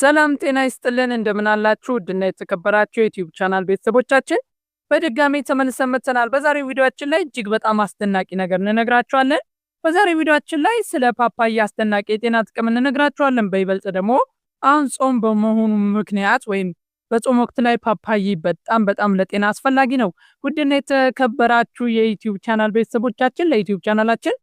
ሰላም ጤና ይስጥልን፣ እንደምን አላችሁ? ውድና የተከበራችሁ የ YouTube channel ቤተሰቦቻችን በድጋሚ ተመልሰን መጥተናል። በዛሬው ቪዲዮአችን ላይ እጅግ በጣም አስደናቂ ነገር እንነግራችኋለን። በዛሬው ቪዲዮአችን ላይ ስለ ፓፓያ አስደናቂ የጤና ጥቅም እንነግራችኋለን። በይበልጥ ደግሞ አሁን ጾም በመሆኑ ምክንያት ወይም በጾም ወቅት ላይ ፓፓዬ በጣም በጣም ለጤና አስፈላጊ ነው። ውድና የተከበራችሁ የ YouTube channel ቤተሰቦቻችን፣ ለ YouTube channel ኣችን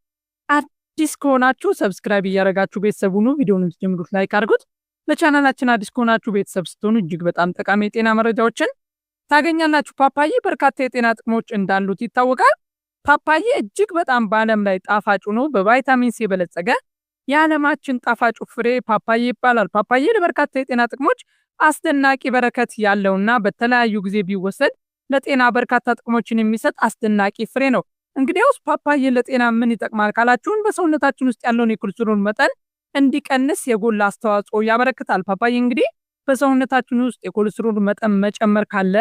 አዲስ ከሆናችሁ subscribe እያደረጋችሁ ቤተሰብ ሁኑ። ቪዲዮውን ጀምሩት፣ like አድርጉት። ለቻናላችን አዲስ ከሆናችሁ ቤተሰብ ስትሆኑ እጅግ በጣም ጠቃሚ የጤና መረጃዎችን ታገኛላችሁ። ፓፓዬ በርካታ የጤና ጥቅሞች እንዳሉት ይታወቃል። ፓፓዬ እጅግ በጣም በዓለም ላይ ጣፋጭ ሆኖ በቫይታሚን ሲ የበለጸገ የዓለማችን ጣፋጩ ፍሬ ፓፓዬ ይባላል። ፓፓዬ ለበርካታ የጤና ጥቅሞች አስደናቂ በረከት ያለውና በተለያዩ ጊዜ ቢወሰድ ለጤና በርካታ ጥቅሞችን የሚሰጥ አስደናቂ ፍሬ ነው። እንግዲያውስ ፓፓዬ ለጤና ምን ይጠቅማል ካላችሁን፣ በሰውነታችን ውስጥ ያለውን የኮሌስትሮል መጠን እንዲቀንስ የጎላ አስተዋጽኦ ያበረክታል። ፓፓዬ እንግዲህ በሰውነታችን ውስጥ የኮሌስትሮል መጠን መጨመር ካለ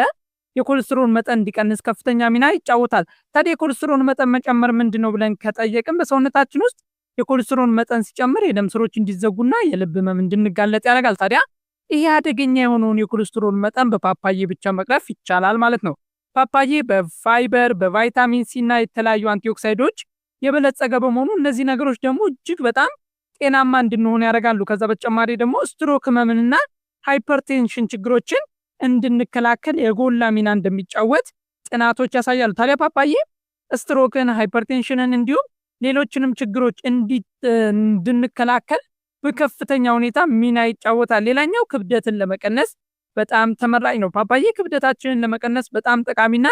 የኮሌስትሮል መጠን እንዲቀንስ ከፍተኛ ሚና ይጫወታል። ታዲያ የኮሌስትሮል መጠን መጨመር ምንድን ነው ብለን ከጠየቅን፣ በሰውነታችን ውስጥ የኮሌስትሮል መጠን ሲጨምር የደም ስሮች እንዲዘጉና የልብ ህመም እንድንጋለጥ ያደርጋል። ታዲያ ይሄ አደገኛ የሆነውን የኮሌስትሮል መጠን በፓፓዬ ብቻ መቅረፍ ይቻላል ማለት ነው። ፓፓዬ በፋይበር፣ በቫይታሚን ሲ እና የተለያዩ antioxidant ኦች የበለጸገ በመሆኑ እነዚህ ነገሮች ደግሞ እጅግ በጣም ጤናማ እንድንሆን ያደርጋሉ። ከዛ በተጨማሪ ደግሞ ስትሮክ ህመምንና hypertension ችግሮችን እንድንከላከል የጎላ ሚና እንደሚጫወት ጥናቶች ያሳያሉ። ታዲያ ፓፓዬ stroke ን፣ hypertension ን እንዲሁም ሌሎችንም ችግሮች እንድንከላከል በከፍተኛ ሁኔታ ሚና ይጫወታል። ሌላኛው ክብደትን ለመቀነስ በጣም ተመራጭ ነው። ፓፓዬ ክብደታችንን ለመቀነስ በጣም ጠቃሚና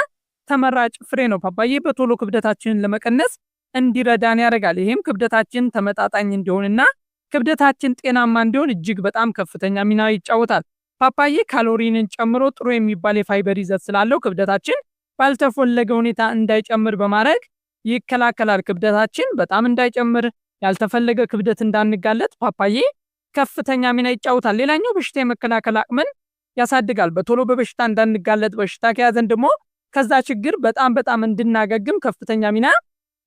ተመራጭ ፍሬ ነው። ፓፓዬ በቶሎ ክብደታችንን ለመቀነስ እንዲረዳን ያደርጋል። ይህም ክብደታችን ተመጣጣኝ እንዲሆንና ክብደታችን ጤናማ እንዲሆን እጅግ በጣም ከፍተኛ ሚና ይጫወታል። ፓፓዬ ካሎሪንን ጨምሮ ጥሩ የሚባል የፋይበር ይዘት ስላለው ክብደታችን ባልተፈለገ ሁኔታ እንዳይጨምር በማድረግ ይከላከላል። ክብደታችን በጣም እንዳይጨምር፣ ያልተፈለገ ክብደት እንዳንጋለጥ ፓፓዬ ከፍተኛ ሚና ይጫወታል። ሌላኛው በሽታ የመከላከል አቅምን ያሳድጋል። በቶሎ በበሽታ እንዳንጋለጥ፣ በሽታ ከያዘን ደግሞ ከዛ ችግር በጣም በጣም እንድናገግም ከፍተኛ ሚና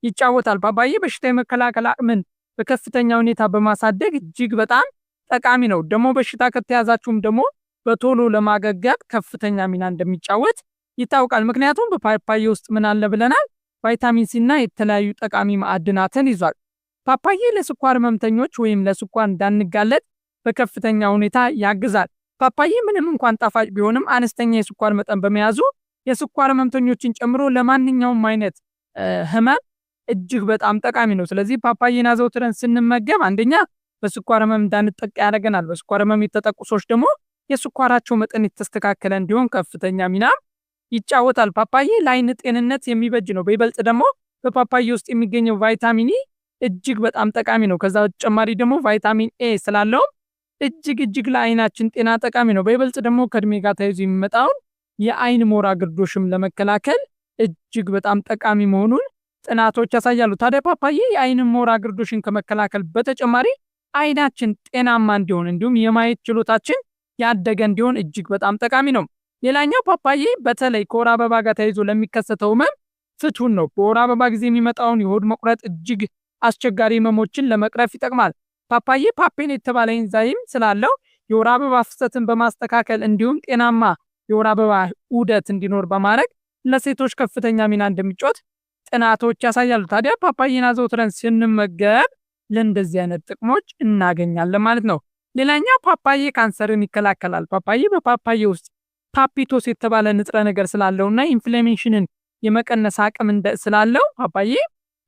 ይጫወታል። ፓፓዬ በሽታ የመከላከል አቅምን በከፍተኛ ሁኔታ በማሳደግ እጅግ በጣም ጠቃሚ ነው። ደግሞ በሽታ ከተያዛችሁም ደግሞ በቶሎ ለማገገም ከፍተኛ ሚና እንደሚጫወት ይታወቃል። ምክንያቱም በፓፓዬ ውስጥ ምን አለ ብለናል? ቫይታሚን ሲ እና የተለያዩ ጠቃሚ ማዕድናትን ይዟል። ፓፓዬ ለስኳር ህመምተኞች ወይም ለስኳር እንዳንጋለጥ በከፍተኛ ሁኔታ ያግዛል። ፓፓዬ ምንም እንኳን ጣፋጭ ቢሆንም አነስተኛ የስኳር መጠን በመያዙ የስኳር ህመምተኞችን ጨምሮ ለማንኛውም አይነት ህመም እጅግ በጣም ጠቃሚ ነው። ስለዚህ ፓፓዬን አዘውትረን ስንመገብ አንደኛ በስኳር ህመም እንዳንጠቃ ያደርገናል። በስኳር ህመም የተጠቁ ሰዎች ደግሞ የስኳራቸው መጠን የተስተካከለ እንዲሆን ከፍተኛ ሚና ይጫወታል። ፓፓዬ ለአይን ጤንነት የሚበጅ ነው። በይበልጥ ደግሞ በፓፓዬ ውስጥ የሚገኘው ቫይታሚን ኢ እጅግ በጣም ጠቃሚ ነው። ከዛ በተጨማሪ ደግሞ ቫይታሚን ኤ ስላለው እጅግ እጅግ ለአይናችን ጤና ጠቃሚ ነው። በይበልጥ ደግሞ ከእድሜ ጋር ተያይዞ የሚመጣውን የአይን ሞራ ግርዶሽም ለመከላከል እጅግ በጣም ጠቃሚ መሆኑን ጥናቶች ያሳያሉ። ታዲያ ፓፓዬ የአይን ሞራ ግርዶሽን ከመከላከል በተጨማሪ አይናችን ጤናማ እንዲሆን እንዲሁም የማየት ችሎታችን ያደገ እንዲሆን እጅግ በጣም ጠቃሚ ነው። ሌላኛው ፓፓዬ በተለይ ከወር አበባ ጋር ተያይዞ ለሚከሰተው ህመም ፍቱን ነው። በወር አበባ ጊዜ የሚመጣውን የሆድ መቁረጥ እጅግ አስቸጋሪ ህመሞችን ለመቅረፍ ይጠቅማል። ፓፓዬ papain የተባለ ኢንዛይም ስላለው የወር አበባ ፍሰትን በማስተካከል እንዲሁም ጤናማ የወር አበባ ዑደት እንዲኖር በማድረግ ለሴቶች ከፍተኛ ሚና እንደሚጫወት ጥናቶች ያሳያሉ። ታዲያ ፓፓዬን አዘውትረን ስንመገብ ለእንደዚህ አይነት ጥቅሞች እናገኛለን ማለት ነው። ሌላኛው ፓፓዬ ካንሰርን ይከላከላል። ፓፓዬ በፓፓዬ ውስጥ ፓፒቶስ የተባለ ንጥረ ነገር ስላለውና inflammation ን የመቀነስ አቅም ስላለው ፓፓዬ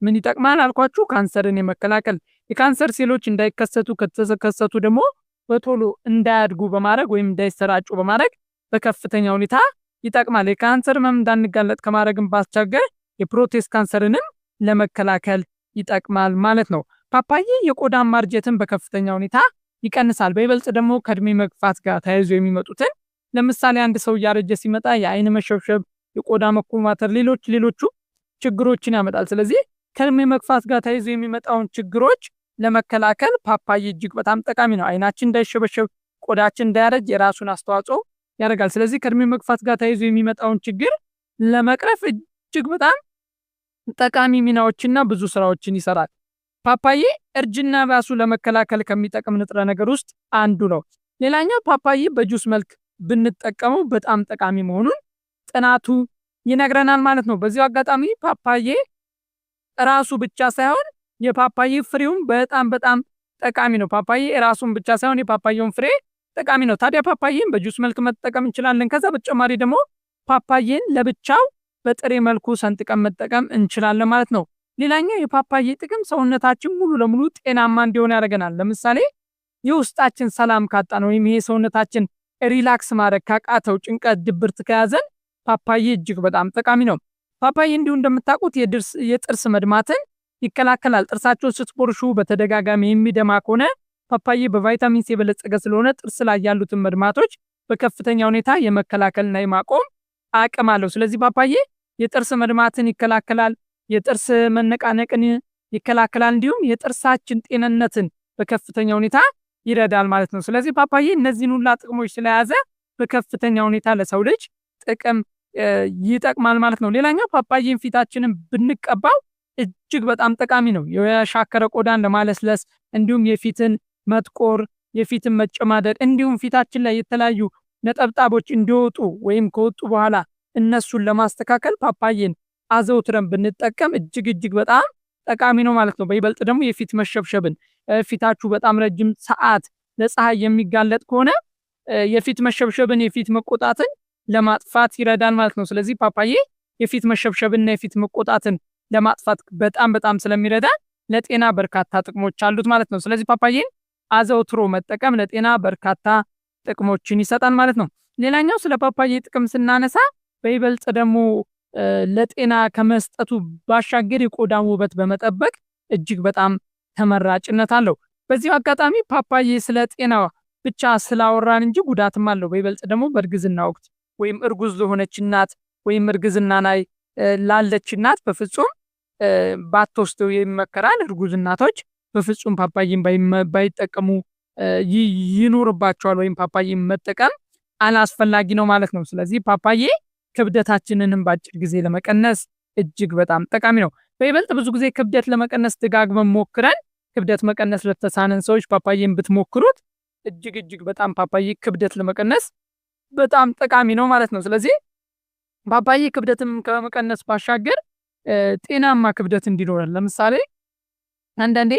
ምን ይጠቅማል አልኳችሁ? ካንሰርን የመከላከል፣ የካንሰር ሴሎች እንዳይከሰቱ፣ ከተከሰቱ ደግሞ በቶሎ እንዳያድጉ በማድረግ ወይም እንዳይሰራጩ በማድረግ በከፍተኛ ሁኔታ ይጠቅማል። የካንሰር ህመም እንዳንጋለጥ ከማድረግም ባሻገር የፕሮቴስ ካንሰርንም ለመከላከል ይጠቅማል ማለት ነው። ፓፓዬ የቆዳ ማርጀትን በከፍተኛ ሁኔታ ይቀንሳል። በይበልጥ ደግሞ ከእድሜ መግፋት ጋር ተያይዞ የሚመጡትን፣ ለምሳሌ አንድ ሰው እያረጀ ሲመጣ የአይን መሸብሸብ፣ የቆዳ መኮማተር፣ ሌሎች ሌሎቹ ችግሮችን ያመጣል። ስለዚህ ከእድሜ መግፋት ጋር ተያይዞ የሚመጣውን ችግሮች ለመከላከል ፓፓዬ እጅግ በጣም ጠቃሚ ነው። አይናችን እንዳይሸበሸብ፣ ቆዳችን እንዳያረጅ የራሱን አስተዋጽኦ ያደርጋል። ስለዚህ ከእድሜ መግፋት ጋር ተያይዞ የሚመጣውን ችግር ለመቅረፍ እጅግ በጣም ጠቃሚ ሚናዎችና ብዙ ስራዎችን ይሰራል። ፓፓዬ እርጅና ራሱ ለመከላከል ከሚጠቅም ንጥረ ነገር ውስጥ አንዱ ነው። ሌላኛው ፓፓዬ በጁስ መልክ ብንጠቀመው በጣም ጠቃሚ መሆኑን ጥናቱ ይነግረናል ማለት ነው። በዚሁ አጋጣሚ ፓፓዬ ራሱ ብቻ ሳይሆን የፓፓዬ ፍሬውም በጣም በጣም ጠቃሚ ነው። ፓፓዬ ራሱን ብቻ ሳይሆን የፓፓዬውን ፍሬ ጠቃሚ ነው። ታዲያ ፓፓዬን በጁስ መልክ መጠቀም እንችላለን። ከዛ በተጨማሪ ደግሞ ፓፓዬን ለብቻው በጥሬ መልኩ ሰንጥቀን መጠቀም እንችላለን ማለት ነው። ሌላኛው የፓፓዬ ጥቅም ሰውነታችን ሙሉ ለሙሉ ጤናማ እንዲሆን ያደርገናል። ለምሳሌ የውስጣችን ሰላም ካጣን ወይም ይሄ ሰውነታችን relax ማድረግ ካቃተው፣ ጭንቀት፣ ድብርት ከያዘን ፓፓዬ እጅግ በጣም ጠቃሚ ነው። ፓፓዬ እንዲሁ እንደምታውቁት የጥርስ መድማትን ይከላከላል። ጥርሳቸውን ስትቦርሹ በተደጋጋሚ የሚደማ ከሆነ ፓፓዬ በቫይታሚን ሲ የበለጸገ ስለሆነ ጥርስ ላይ ያሉትን መድማቶች በከፍተኛ ሁኔታ የመከላከልና የማቆም አቅም አለው። ስለዚህ ፓፓዬ የጥርስ መድማትን ይከላከላል፣ የጥርስ መነቃነቅን ይከላከላል፣ እንዲሁም የጥርሳችን ጤንነትን በከፍተኛ ሁኔታ ይረዳል ማለት ነው። ስለዚህ ፓፓዬ እነዚህን ሁላ ጥቅሞች ስለያዘ በከፍተኛ ሁኔታ ለሰው ልጅ ጥቅም ይጠቅማል ማለት ነው። ሌላኛው ፓፓዬን ፊታችንን ብንቀባው እጅግ በጣም ጠቃሚ ነው። የሻከረ ቆዳን ለማለስለስ እንዲሁም የፊትን መጥቆር፣ የፊትን መጨማደድ እንዲሁም ፊታችን ላይ የተለያዩ ነጠብጣቦች እንዲወጡ ወይም ከወጡ በኋላ እነሱን ለማስተካከል ፓፓዬን አዘውትረን ብንጠቀም እጅግ እጅግ በጣም ጠቃሚ ነው ማለት ነው። በይበልጥ ደግሞ የፊት መሸብሸብን፣ ፊታችሁ በጣም ረጅም ሰዓት ለፀሐይ የሚጋለጥ ከሆነ የፊት መሸብሸብን፣ የፊት መቆጣትን ለማጥፋት ይረዳል ማለት ነው። ስለዚህ ፓፓዬ የፊት መሸብሸብና የፊት መቆጣትን ለማጥፋት በጣም በጣም ስለሚረዳ ለጤና በርካታ ጥቅሞች አሉት ማለት ነው። ስለዚህ ፓፓዬን አዘውትሮ መጠቀም ለጤና በርካታ ጥቅሞችን ይሰጣል ማለት ነው። ሌላኛው ስለ ፓፓዬ ጥቅም ስናነሳ በይበልጥ ደግሞ ለጤና ከመስጠቱ ባሻገር የቆዳን ውበት በመጠበቅ እጅግ በጣም ተመራጭነት አለው። በዚሁ አጋጣሚ ፓፓዬ ስለ ጤና ብቻ ስላወራን እንጂ ጉዳትም አለው። በይበልጥ ደግሞ በእርግዝና ወቅት ወይም እርጉዝ ለሆነች እናት ወይም እርግዝና ላይ ላለች እናት በፍጹም ባትወስደው ይመከራል። እርጉዝ እናቶች በፍጹም ፓፓዬን ባይጠቀሙ ይኖርባቸዋል ወይም ፓፓዬን መጠቀም አላስፈላጊ ነው ማለት ነው። ስለዚህ ፓፓዬ ክብደታችንንም በአጭር ጊዜ ለመቀነስ እጅግ በጣም ጠቃሚ ነው። በይበልጥ ብዙ ጊዜ ክብደት ለመቀነስ ደጋግመን ሞክረን ክብደት መቀነስ ለተሳነን ሰዎች ፓፓዬን ብትሞክሩት እጅግ እጅግ በጣም ፓፓዬ ክብደት ለመቀነስ በጣም ጠቃሚ ነው ማለት ነው። ስለዚህ ፓፓዬ ክብደትም ከመቀነስ ባሻገር ጤናማ ክብደት እንዲኖረን፣ ለምሳሌ አንዳንዴ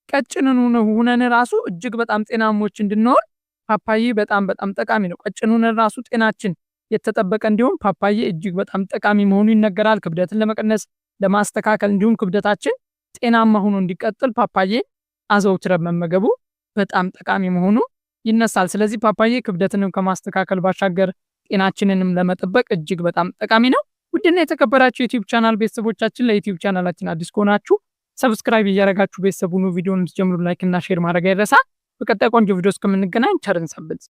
ቀጭንን ሁነን ራሱ እጅግ በጣም ጤናሞች እንድንሆን ፓፓዬ በጣም በጣም ጠቃሚ ነው። ቀጭን ሁነን ራሱ ጤናችን የተጠበቀ እንዲሁም ፓፓዬ እጅግ በጣም ጠቃሚ መሆኑ ይነገራል። ክብደትን ለመቀነስ፣ ለማስተካከል እንዲሁም ክብደታችን ጤናማ ሆኖ እንዲቀጥል ፓፓዬ አዘውትረን መመገቡ በጣም ጠቃሚ መሆኑ ይነሳል። ስለዚህ ፓፓዬ ክብደትንም ከማስተካከል ባሻገር ጤናችንንም ለመጠበቅ እጅግ በጣም ጠቃሚ ነው። ውድና የተከበራችሁ ዩቲዩብ ቻናል ቤተሰቦቻችን፣ ለዩቲዩብ ቻናላችን አዲስ ከሆናችሁ subscribe እያደረጋችሁ ቤተሰብ ሁኑ። ቪዲዮውን ስትጀምሩ like እና share ማድረግ አይረሳ። በቀጣይ ቆንጆ ቪዲዮ እስከምንገናኝ ቸር እንሰንብት።